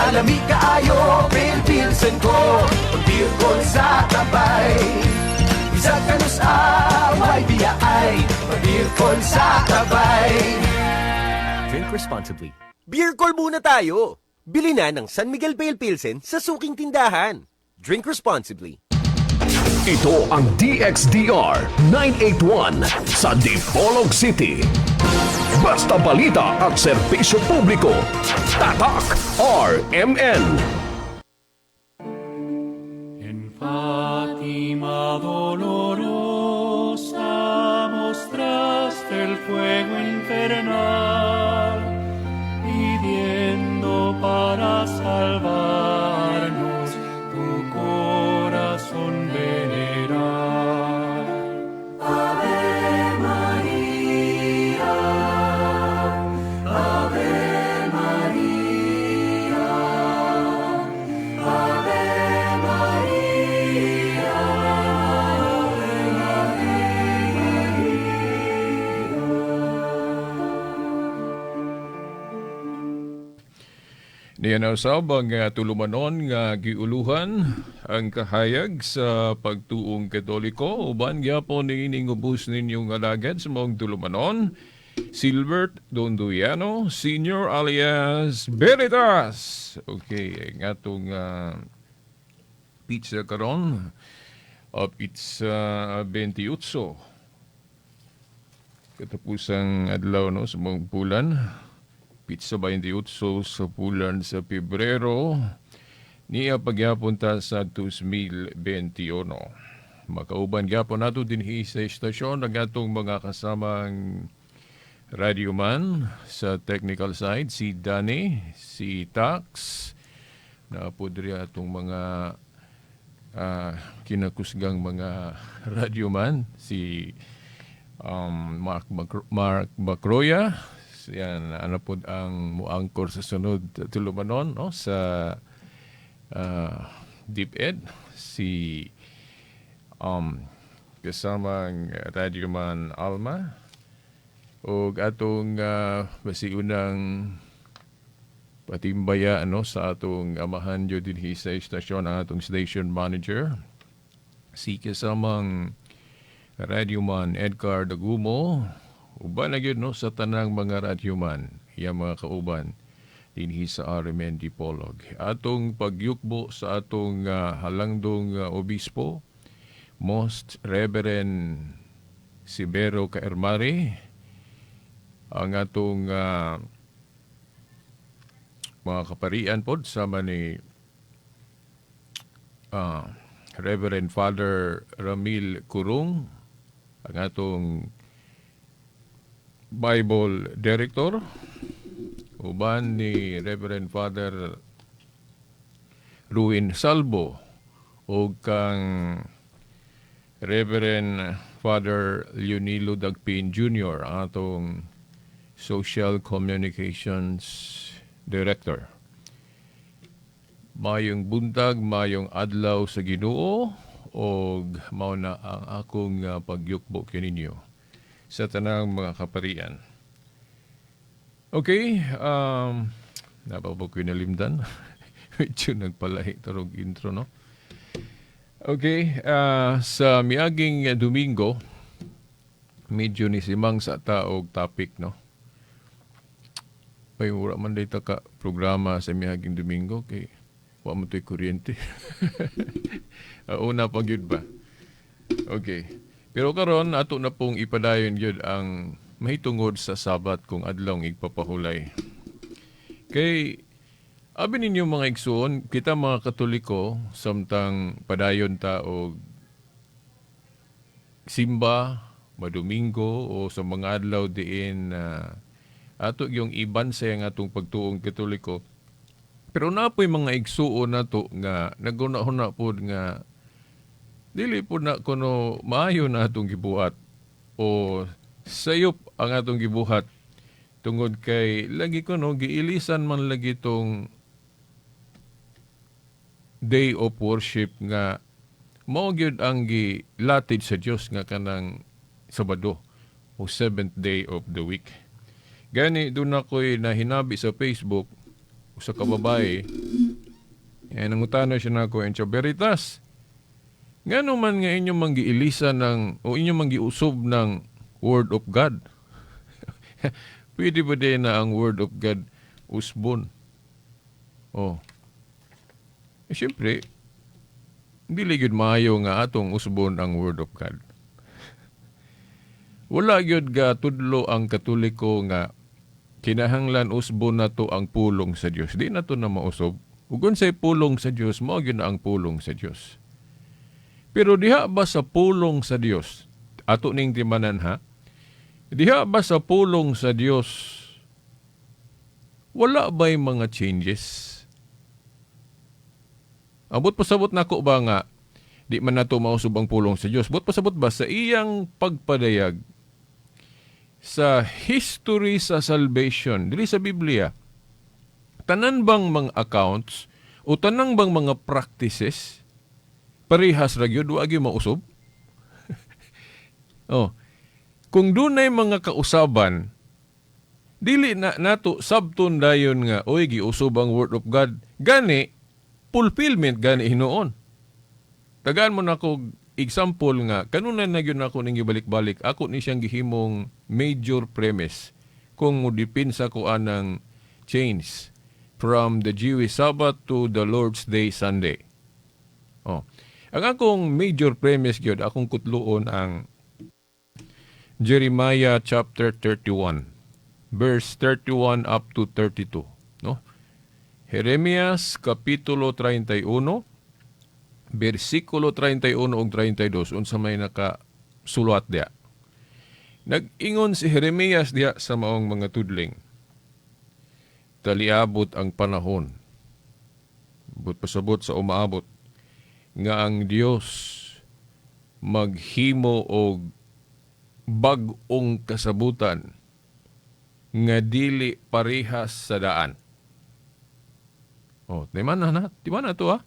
Lami kaayo, Pale Pilsen ko. Mag-beer call sa tabay. Bisag kanus-a, way biyaay. Mag-beer call sa tabay. Drink responsibly. Beer call muna tayo. Bili na ng San Miguel Pale Pilsen sa suking tindahan. Drink responsibly. Ito ang DXDR 981 sa Dipolog City. Basta balita at serbisyo publiko. Tatak RMN. En Fátima dolorosa mostraste el fuego infernal, pidiendo para salvarnos tu corazón venerar. Ave Maria, Ave Maria, Ave Maria, Ave Maria. Niya na usab ang tulumanon nga giuluhan ang kahayag sa pagtuong Katoliko uban gyapon niining ubos ninyong alagad sa maong tulumanon, Silbert Dondoyano Senior alias Veritas. Okay, ang atong pizza karon, pizza 28, katapusang adlaw, no, sa maong bulan, pizza 28 sa bulan sa Pebrero niya pagyapon ta sa 2021. Makauban gyapon nato dinhi sa istasyon ang atong mga kasamang radyoman sa technical side, si Danny, si Tax, na po diri atong mga kinakusgang mga radyoman, si Mark Macroya, yan, ano po ang muangkor sa sunod tulumanon, no, sa DepEd, si kasamang radyoman Alma, ug atong basiunang patimbaya, ano, sa atong amahan jud dinhi sa istasyon, ang atong station manager, si kasamang radyoman Edgar Dagumo, uban na gyud, no, sa tanang mga radyoman, iya mga kauban dinhi sa RMN Dipolog. Atong pagyukbo sa atong halangdong obispo, Most Reverend Severo Caermari, ang atong mga kaparian pod sama ni Reverend Father Ramil Kurung, ang atong Bible Director, uban ni Reverend Father Ruin Salvo ug kang Reverend Father Leonilo Dagpin Jr., ang atong Social Communications Director. Mayong buntag, mayong adlaw sa Ginoo og mao na ang akong pagyukbo kininyo sa tanang mga kaparian. Okay, napabok ko nalimdan. Medyo nagpalahi tarong intro, no? Okay, sa miaging Domingo, medyo ni simang sa taog topic, no? Ay, wala man dito ka programa sa miaging Domingo, kay wa man to'y kuryente. Una pa gyud ba? Okay. Pero karon ato na pong ipadayon gyud ang mahitungod sa Sabat kung adlawng igpapahulay. Kay abi ninyo, mga igsuon, kita mga Katoliko, samtang padayon ta og simba, madomingo o sa mga adlaw diin ato yung ibanse ang atong pagtuong Katoliko. Pero naa po'y mga igsuon nato nga naguna-huna pod nga dili po na kuno maayo na atong gibuhat o sayop ang atong gibuhat tungod kay lagi kuno giilisan man lagi tong day of worship nga mao gyud ang gilatid sa Dios nga kanang Sabado o seventh day of the week. Gani doon ako'y nahinabi sa Facebook. Usa ka babae. Eh, nangutana siya nako, Encho Veritas. Ngano man nga inyong manggiilisa ng, o inyong manggiusob ng Word of God? Pwede ba din na ang Word of God usbon? Oh. Eh, siyempre, dili gyud maayo nga atong usbon ang Word of God. Wala gyud ga tudlo ang Katoliko nga kinahanglan usbon nato ang pulong sa Dios. Di nato na mausob. Ug unsay pulong sa Dios, mao gyud na ang pulong sa Dios. Pero diha ba sa pulong sa Dios, ato ning timanan ha, diha ba sa pulong sa Dios, wala ba'y mga changes? Abot pasabot nako ba nga di man nato mausob ang pulong sa Dios? Buot pasabot ba sa iyang pagpadayag sa history sa salvation dili sa Biblia, tanan bang mga accounts o tanang bang mga practices parehas ra gyud, wa gyud mausob? Oh. Kung dunay mga kausaban, dili na nato sabton dayon nga oy, giusob ang Word of God. Gani fulfillment gani hinuon. Tagaan mo na ko example nga kanunay na gyud nako ning gibalik-balik, ako ni siyang gihimong major premise kung modipinsa ko anang change from the Jewish Sabbath to the Lord's Day Sunday. Oh. Ang akong major premise gyud, akong kutluon ang Jeremiah chapter 31 verse 31 up to 32, no? Jeremias kapitulo 31 bersikulo 31 ug 32, unsa may nakasulat diya? Nag-ingon si Jeremias diya sa maong mga tudling. Taliabot ang panahon. But pasabot sa umaabot nga ang Dios maghimo og bag-ong kasabutan nga dili parehas sa daan. Oh, di man na, di man na to ha.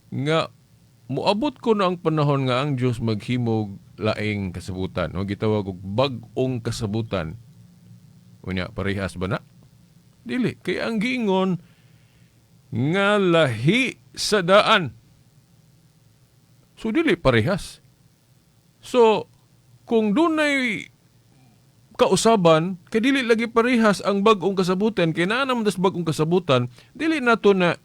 Nga muabot ko na ang panahon nga ang Dios maghimog laing kasabutan o gitawag og bag-ong kasabutan. Unya, parehas ba na? Dili kay ang giingon nga lahi sa daan. So dili parehas. So kung dunay kausaban kay dili lagi parehas ang bag-ong kasabutan, kay naa naman das bag-ong kasabutan, dili nato na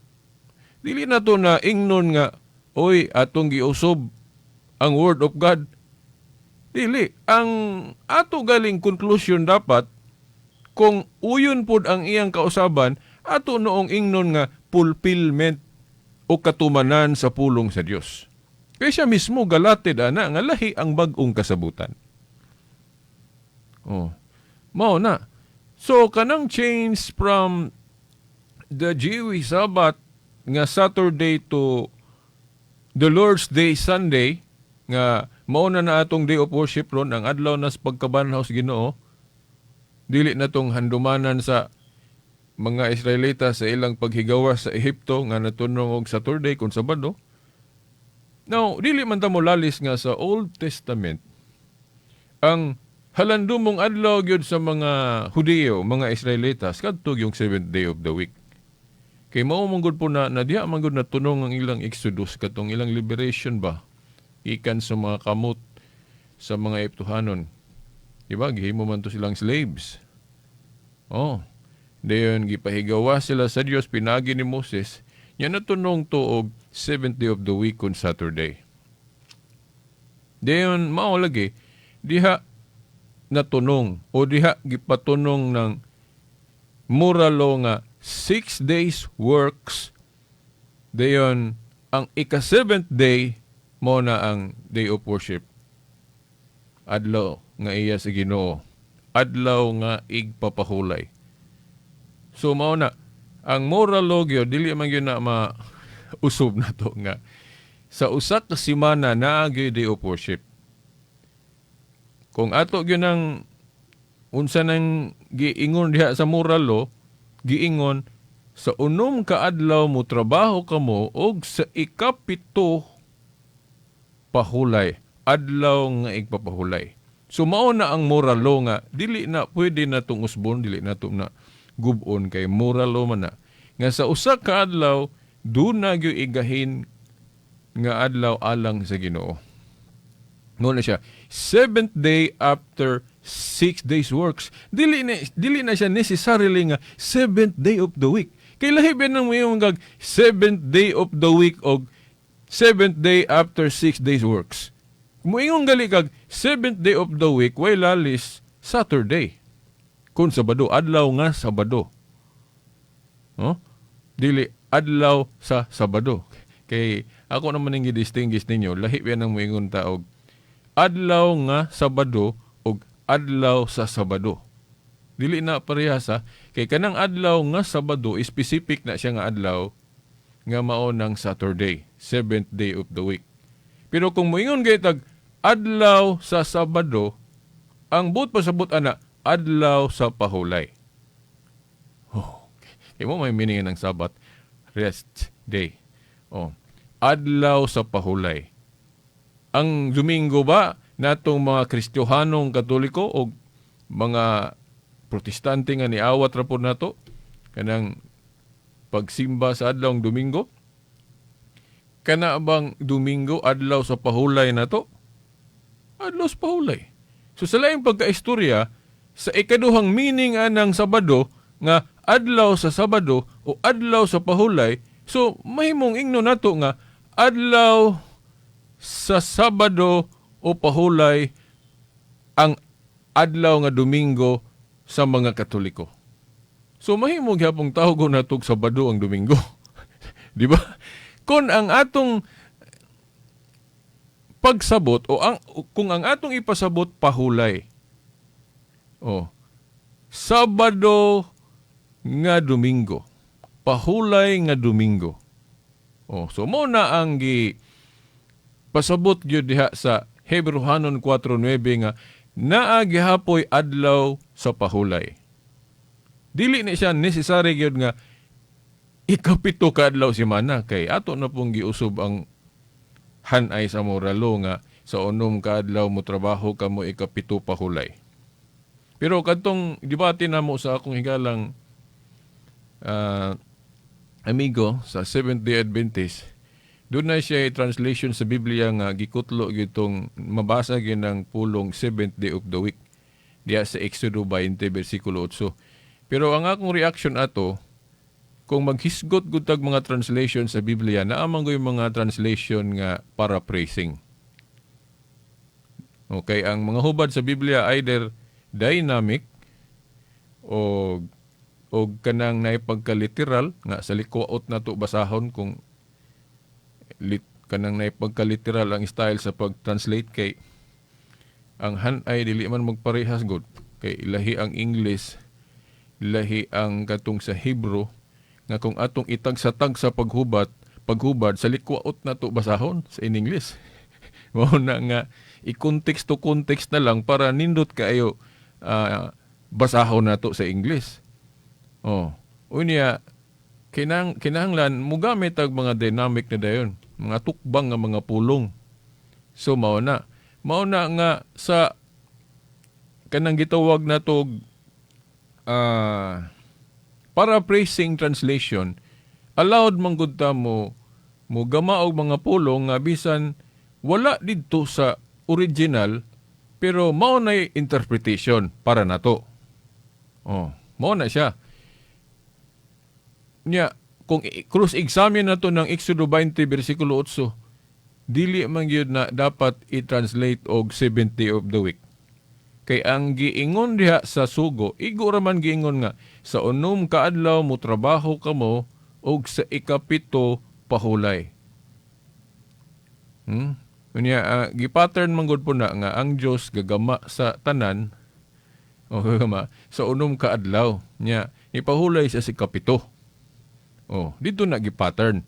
ingnon nga oy, atong giusob ang Word of God. Dili ang ato galing conclusion. Dapat kung uyon pod ang iyang kausaban, ato noong ingnon nga fulfillment o katumanan sa pulong sa Dios. Kay siya mismo galatid ana nga lahi ang bag-ong kasabutan. Oh. Mao na. So kanang change from the Jewish Sabbath nga Saturday to the Lord's Day Sunday, nga mao na na atong day of worship ron, ang adlaw na sa pagkabanhaw sa Ginoo, dili na tong handumanan sa mga Israelita sa ilang paghigawas sa Ehipto nga natunong og Saturday kung Sabado. Now, dili man ta mo lalis nga sa Old Testament, ang halandumong adlaw gyud sa mga Hudiyo, mga Israelitas, kadto yung seventh day of the week. Kay mao man gud po na, na diha man gud natunong ang ilang exodus, katong ilang liberation ba, ikan sa mga kamot sa mga Ehiptohanon. Diba? Gihimo man to silang slaves. Oh. Dayon gipahigawa sila sa Dios pinagi ni Moses. Nya natunong to og seventh day of the week on Saturday. Dayon mao lagi diha natunong o diha gipatunong ng moral law nga 6 days works, dayon ang ika-seventh day mo na ang day of worship, adlaw nga iya sa Ginoo, adlaw nga igpapahulay. So mao na ang moral law gyud, dili man gyud na ma usob na to nga sa usa ka semana naa gyud day of worship. Kung ato gyud ang unsa nang giingon diha sa moral law, giingon sa 6 ka adlaw mo trabaho kamo og sa 7 pahulay, adlaw nga igpapahulay. So mao na ang moral law nga dili na pwede na tong usbon, dili na to na gubon kay moral law man na. Nga sa usa ka adlaw duna gyud igahin nga adlaw alang sa Ginoo. Mao na siya, seventh day after 6 days works. Dili na siya necessarily nga seventh day of the week. Kay lahi ba nang moingon kag seventh day of the week og seventh day after 6 days works? Moingon gali kag seventh day of the week, way lalis Saturday. Kung Sabado, adlaw nga Sabado. Oh? Dili adlaw sa Sabado. Kay ako naman ang gi-distinguish ninyo, lahi ba nang moingon ta og adlaw nga Sabado og adlaw sa Sabado. Dili na parehas ha. Kay kanang adlaw nga Sabado, specific na siya nga adlaw nga mao ng Saturday, seventh day of the week. Pero kung moingon gay tag adlaw sa Sabado, ang buot pasabot ana, adlaw sa pahulay. Oh, kay mao may meaning ng Sabat, rest day. Oh, adlaw sa pahulay. Ang Domingo ba natong mga Kristiyohanong Katoliko o mga Protestante nga niawat ra pod nato kanang pagsimba sa adlaw Domingo? Kana bang Domingo adlaw sa pahulay nato? Adlaw sa pahulay. So sa laing pagkaistorya, sa ikaduhang meaning anang Sabado nga adlaw sa Sabado o adlaw sa pahulay, so mahimong ingno nato nga adlaw sa Sabado o pahulay ang adlaw nga Domingo sa mga Katoliko. So mahimo gyapong tawgon natog Sabado ang Domingo. Di ba? Kung ang atong pagsabot o ang kung ang atong ipasabot pahulay. Oh. Sabado nga Domingo. Pahulay nga Domingo. Oh, so mao na ang gi pasabot gyud diha sa Hebreohanon 4:9 nga naa gihapoy adlaw sa pahulay. Dili ni siya necessary gyud nga ikapito ka adlaw semana, kay ato na pong giusob ang hanay sa moral law nga sa unom ka adlaw mo trabaho kamo, ikapito pahulay. Pero kadtong debate namo sa akong higalang amigo sa Seventh Day Adventist, doon na siya translation sa Biblia nga gikutlo gitong mabasa gyud ng pulong seventh day of the week diya sa Exodo 20 versikulo 8. Pero ang akong reaction ato, kung maghisgot gud tag mga translation sa Biblia, naa man yung mga translation nga paraphrasing. Okay, ang mga hubad sa Biblia either dynamic o kanang naipagka-literal nga sa likwaot na to basahon kung kanang naipagka-literal ang style sa pag-translate, kay ang hanay dili man magparehas gud, kay ilahi ang English, lahi ang katong sa Hebrew, nga kung atong itag-sa-tag sa paghubad sa likwaot na to basahon sa in English. Mao na nga i-context to context na lang para nindot kaayo basahon nato sa English. Oh. Unya kinahanglan mugamit og mga dynamic na dayon, mga tukbang nga mga pulong. So mao na. Mao na nga sa kanang gitawag nato paraphrasing translation, allowed man gud ta mo gama og mga pulong nga bisan wala didto sa original, pero mao na interpretation para nato. Oh, mao na siya. Nya, kung cross-examine nato ng Exodo 20 versikulo 8, dili man gyud na dapat i-translate og 70 of the week. Kay ang giingon diha sa sugo, igo ra man giingon nga sa unom ka adlaw mo trabaho kamo og sa ikapito pahulay. Unya gi-pattern man gud po na nga ang Dios gagama sa tanan o gagama sa unom ka adlaw. Nya ipahulay sa ikapito. Oh, dito na gi-pattern.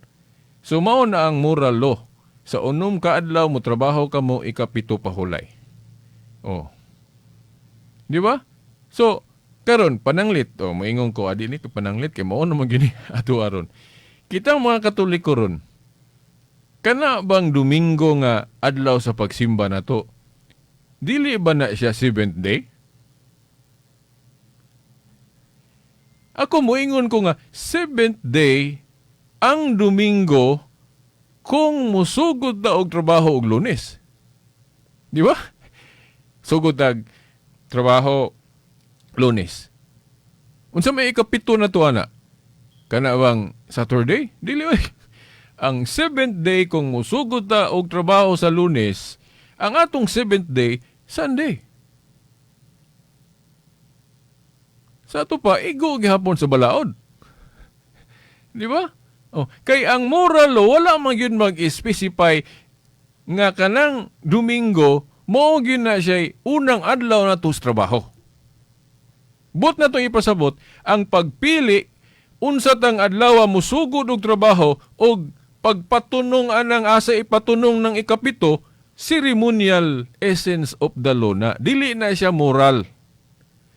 So mao na ang moral law. Sa unom ka adlaw mo trabaho kamo, ikapito pahulay. Oh. Di ba? So, karon pananglit, oh, moingon ko adi ni pananglit kay mao naman gini ato aron. Kitang mga Katoliko ron, kana bang Domingo nga adlaw sa pagsimba nato? Dili ba na siya seventh day? Ako moingon ko nga seventh day ang Domingo kung musugod na og trabaho og Lunes. Di ba? Sugod tag trabaho Lunes. Unsa may ikapito na to ana? Kana bang Saturday? Dili oy. Ang seventh day kung musugod ta og trabaho sa Lunes, ang atong seventh day Sunday. Sa ato pa, igo gihapon sa balaod. Di ba? Oh, kay ang moral law, wala man gyud mag-specify nga kanang Domingo mao gyud na siya unang adlaw na to sa trabaho. But na itong ipasabot, ang pagpili unsa tang adlaw musugod og trabaho og pagpatunong anang asa ipatunong ng ikapito, ceremonial essence of the law na. Dili na siya moral.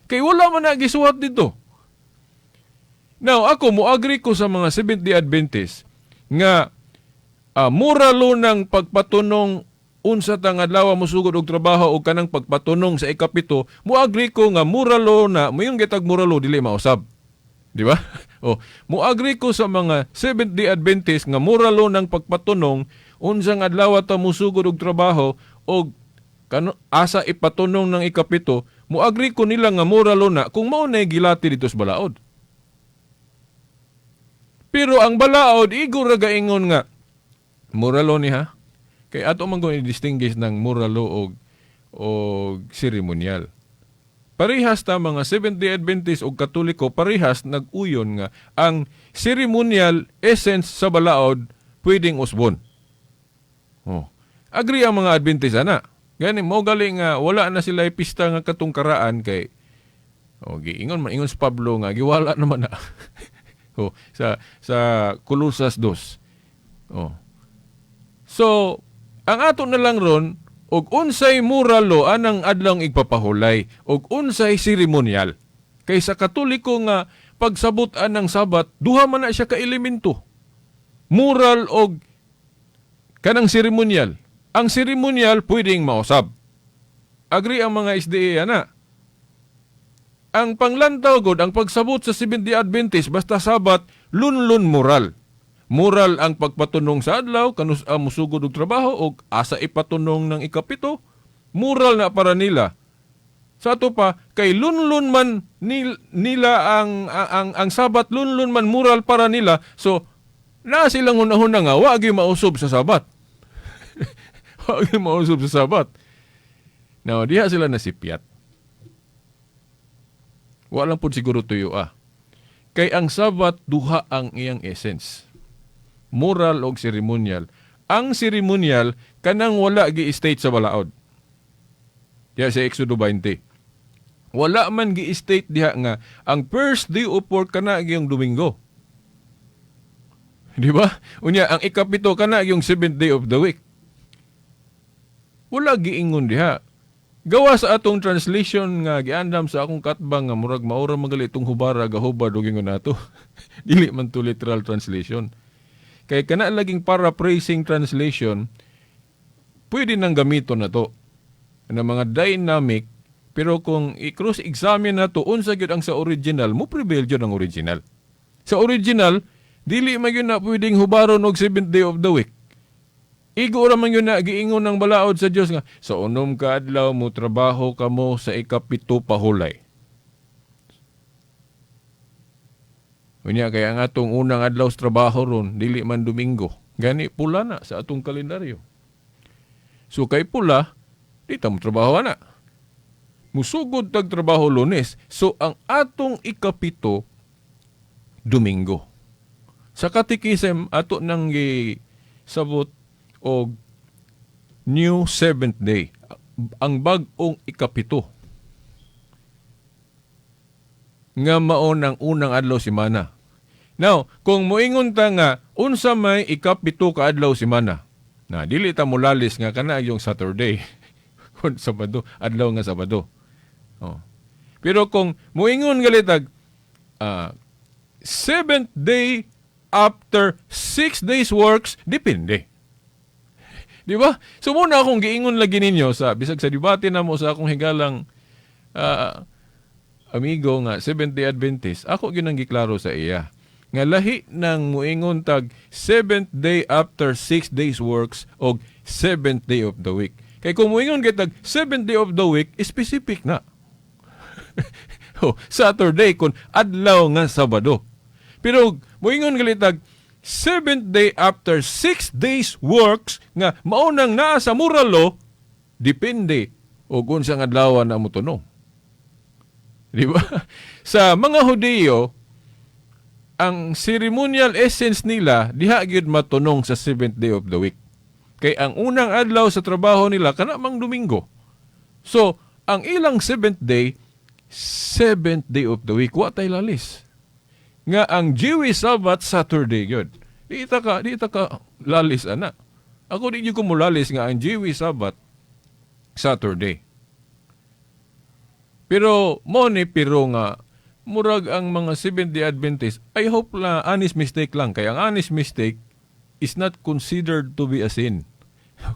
Kay wala man na gisuwat dito. Now, ako mo-agree ko sa mga Seventh-day Adventist nga moral law ng pagpatunong unsa tang adlaw mosugod og trabaho og kanang pagpatunong sa ikapito, mo-agree ko nga moral law na, moingon gitag moral law dili mausab. Di ba? O, mo-agree ko sa mga Seventh-day Adventist nga moral law ng pagpatunong unsang adlaw ta mosugod og trabaho og kano, asa ipatunong ng ikapito, mo-agree ko nila nga moral law na kung mao na gilati dito sa balaod. Pero ang balaod, igo ra gaingon nga moral law ni ha. Kay ato man kung i-distinguish ng moral law og ceremonial. Parehas ta mga Seventh-day Adventist og Katoliko, parehas nag-uyon nga ang ceremonial essence sa balaod pwedeng usbon. Oh. Agree ang mga Adventist ana. Gani mo gali nga wala na sila pista nga katungkaraan kay oh, giingon man ingon si Pablo nga giwala naman na. Oh, sa Colosas 2. Oh. So, ang ato na lang ron og unsay moral law anang adlawng igpapahulay og unsay seremonial. Kay sa Katoliko nga pagsabot anang Sabat, duha man na siya ka elemento. Moral og kanang seremonial. Ang seremonial pwedeng mausab. Agree ang mga SDA ana. Ang panglantaw god ang pagsabot sa Seventh-day Adventist basta Sabat lunlun moral. Moral ang pagpatunong sa adlaw kanus musugod og trabaho og asa ipatunong ng ikapito, moral na para nila. Sa ato pa kay lunlun man nila ang Sabat, lunlun man moral para nila, so na silang hunahuna nga wa gyud mausab sa Sabat. Wa gyud mausab sa Sabat. Now diha sila nasipyat. Wa lang pud siguro tuyo ah. Kay ang Sabat duha ang iyang essence. Moral og ceremonial. Ang ceremonial kanang wala gi-state sa balaod. Diha sa Exodo 20. Wala man gi-state diha nga ang first day of work kana gyung Domingo. Di ba? Unya ang ikapito kana gyung seventh day of the week. Wala giingon diha. Gawa sa atong translation nga giandam sa akong katbang nga murag maura magali itong hubara gahubad og ingon nato. Dili man to literal translation. Kay kana laging paraphrasing translation, pwede nang gamiton na to. Na mga dynamic, pero kung i-cross-examine na to, unsa gyud ang sa original, mo prevail gyud ang original. Sa original, dili man gyud na pwedeng hubaron og seventh day of the week. Igo ra man gyud na giingon ng balaod sa Dios nga sa unom ka adlaw mo trabaho kamo sa ikapito pahulay. Unya kay ang atong unang adlaw sa trabaho ron dili man Domingo. Gani pula na sa atong kalendaryo. So kay pula, di ta mo trabaho na. Musugod tag trabaho Lunes. So ang atong ikapito Domingo. Sa katikisem ato nang gisabot og new seventh day, ang bag-ong ikapito nga mao ng unang adlaw semana. Now, kung moingon ta nga unsa may ikapito ka adlaw semana, na dili ta molalis nga kana yung Saturday. Kung Sabado, adlaw nga Sabado. Oh. Pero kung moingon galitag seventh day after 6 days works, depende. Di ba? So muna akong giingon lagi ninyo sa bisag sa debate na mo sa akong higalang amigo nga Seventh-day Adventist, ako gyud ang giklaro sa iya nga lahi nang muingon tag seventh day after 6 days works og seventh day of the week. Kay kung muingon kay tag seventh day of the week, specific na. Oh, Saturday kung adlaw nga Sabado. Pero muingon gali tag seventh day after 6 days works nga mao nang naa sa moral law, depende og unsang adlaw na motunong. Di ba? Sa mga Hudiyo, ang ceremonial essence nila diha gyud matunong sa seventh day of the week. Kay ang unang adlaw sa trabaho nila kana mang Domingo. So, ang ilang seventh day, seventh day of the week, wa tay lalis. Nga ang Jewish Sabbath, Saturday gyud. Di ta ka lalis ana. Ako, di gyud ko mulalis nga ang Jewish Sabbath Saturday. Pero mo ni, pero nga murag ang mga Seventh-day Adventist, I hope na honest mistake lang, kay ang honest mistake is not considered to be a sin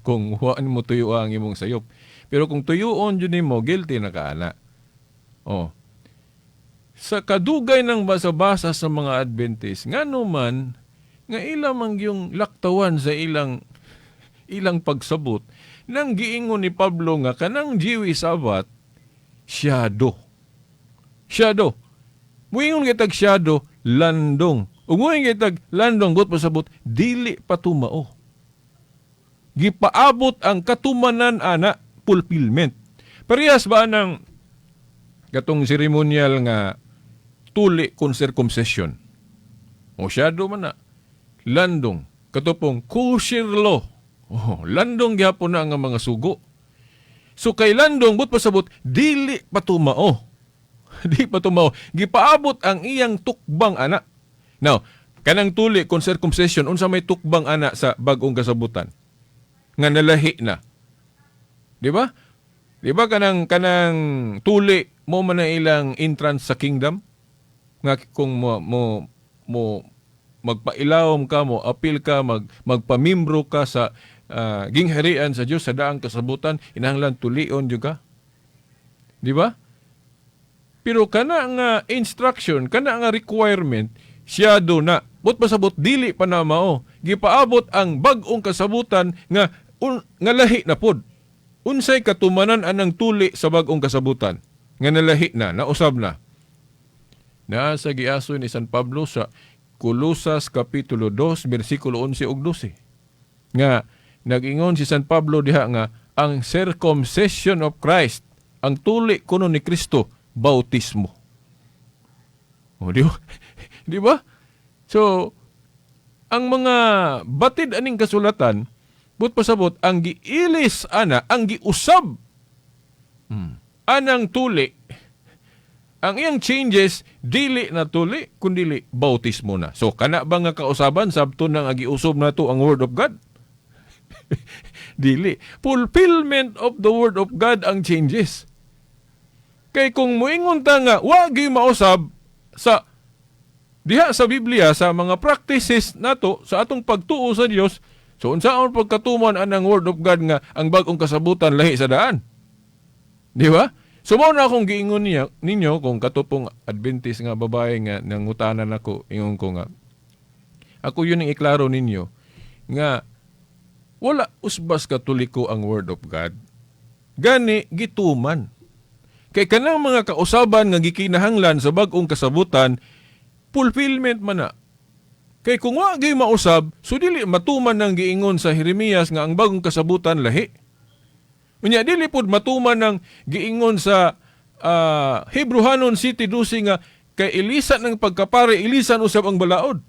kung wa mo tuyo ang imong sayop. Pero kung tuyuon jud nimo, guilty na ka ana. Oh. Sa kadugay ng basa-basa sa mga Adventist, ngano man nga ila man yung laktawan sa ilang ilang pagsabot nang giingon ni Pablo nga kanang Jewish Sabbath shadow. Shadow. Muingon kitag shadow, landong. Ug muingon kitag landong, buot pasabot, dili pa tumao. Gipaabot ang katumanan ana, fulfillment. Parehas ba ng katong ceremonial nga tuli kon circumcision? O, shadow man na. Landong. Katong kosher law. Oh, landong gyapon na nga mga sugo. So kay landong, buot pasabot, dili pa tumao. Di pa tumao. Gipaabot ang iyang tukbang ana. Now, kanang tuli kon circumcision, unsa may tukbang ana sa bag-ong kasabutan? Nga nalahi na. Di ba? Di ba kanang kanang tuli mo man na ilang entrance sa kingdom? Nga kung mo magpailawom ka, mo apil ka, magpamimbro ka sa gingharian sa Dios sa daang kasabutan, inahanglan tulion jud ka. Di ba? Pero kana nga instruction, kana nga requirement, shadow na. Buot pasabot, dili pa na mao. Gipaabot ang bag-ong kasabutan nga lahi na pod. Unsay katumanan anang tuli sa bag-ong kasabutan? Nga nalahi na, nausab na. Naa sa giaso ni San Pablo sa Kolosas Kapitulo 2 bersikulo 11 ug 12. Nga nag-ingon si San Pablo diha nga ang circumcision of Christ, ang tuli kuno ni Kristo, bautismo. O, di ba? Di ba? So, ang mga batid aning kasulatan, buot pasabot, ang giilis ana, ang giusab anang tuli, ang iyang changes, dili na tuli, kundili bautismo na. So, kana ba nga kausaban, sabto nang giusob na to ang Word of God? Dili. Fulfillment of the Word of God ang changes. Kay kung muingon ta nga, wagi mausab sa diha sa Biblia, sa mga practices nato sa atong pagtuo sa Dios, so unsaon pagkatuman anang Word of God nga ang bag-ong kasabutan lahi sa daan? Di ba? So mao na akong giingon niya ninyo kung katong Adventist nga babae nga nangutanan ako, ingon ko nga ako yun ang iklaro ninyo nga wala usbas Katoliko ang Word of God. Gani gituman. Kay kanang mga kausaban nga gikinahanglan sa bag-ong kasabutan, fulfillment man na. Kay kung wa gyud mausab, so dili matuman ang giingon sa Jeremias nga ang bagong kasabutan lahi. Unya dili pud matuman ang giingon sa Hebrehanon 7:12 nga kay ilisan ng pagkapare, ilisan usab ang balaod.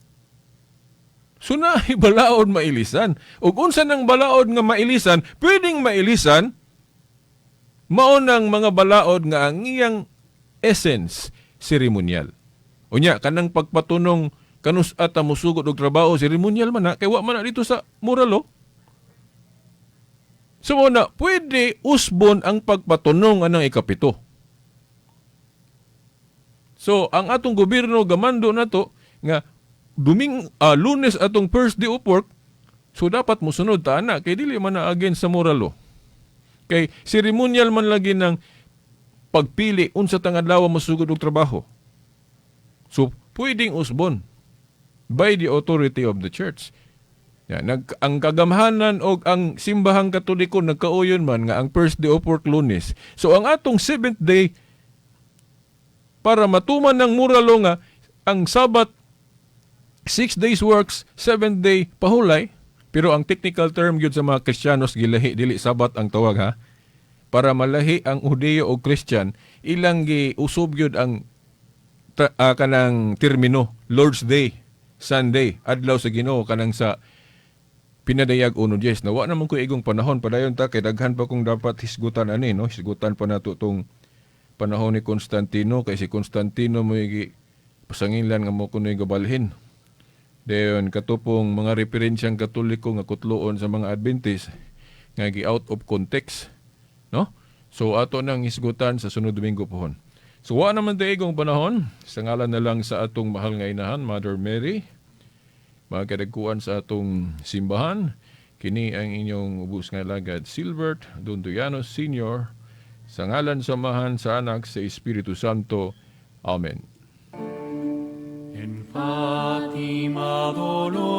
So na balaod mailisan. Ug unsa nang balaod nga mailisan, pwedeng mailisan mao nang mga balaod nga ang iyang essence ceremonial. Unya kanang pagpatunong kanus ata musugod og trabaho, ceremonial man na kay wa man na dito sa moral law. So mao na pwede usbon ang pagpatunong anang ikapito. So ang atong gobyerno gamando nato nga duming Lunes atong first day of work, so dapat mosunod ta ana kay dili man na against sa moral law. Kay ceremonial man lagi ng Pagpili unsa tang adlaw mosugod og trabaho. So pwedeng usbon by the authority of the church. Ya, ang kagamhanan og ang Simbahang Katoliko nagkauyon man nga ang first day of work Lunes. So ang atong seventh day, para matuman ng moral law nga ang Sabat 6 days works, seventh day pahulay. Pero ang technical term gyud sa mga Kristiyanos gilahi, dili Sabat ang tawag ha. Para malahi ang Hudiyo o Christian, ilang gi usob gyud ang kanang termino Lord's Day, Sunday, adlaw sa Ginoo, kanang sa Pinadayag 1:10. Nawa naman ko igong panahon, padayon ta kay daghan pa kong dapat hisgutan ani, no. Hisgutan pa nato tong panahon ni Constantino, kay si Constantino mo pasanginlan nga mo kuno'y gabalhin. Dayon katupong mga referensyang Katoliko nga kutloon sa mga Adventist nga gi out of context, no? So ato nang hisgutan sa sunod Domingo pohon. So wa naman ta igong panahon, sa ngalan na lang sa atong mahal nga inahan, Mother Mary, mga kadagkuan sa atong simbahan, kini ang inyong ubos nga alagad, Silbert Dondoyano Sr., sa ngalan sa Amahan, sa Anak, sa Espiritu Santo. Amen. En Fátima dolorosa.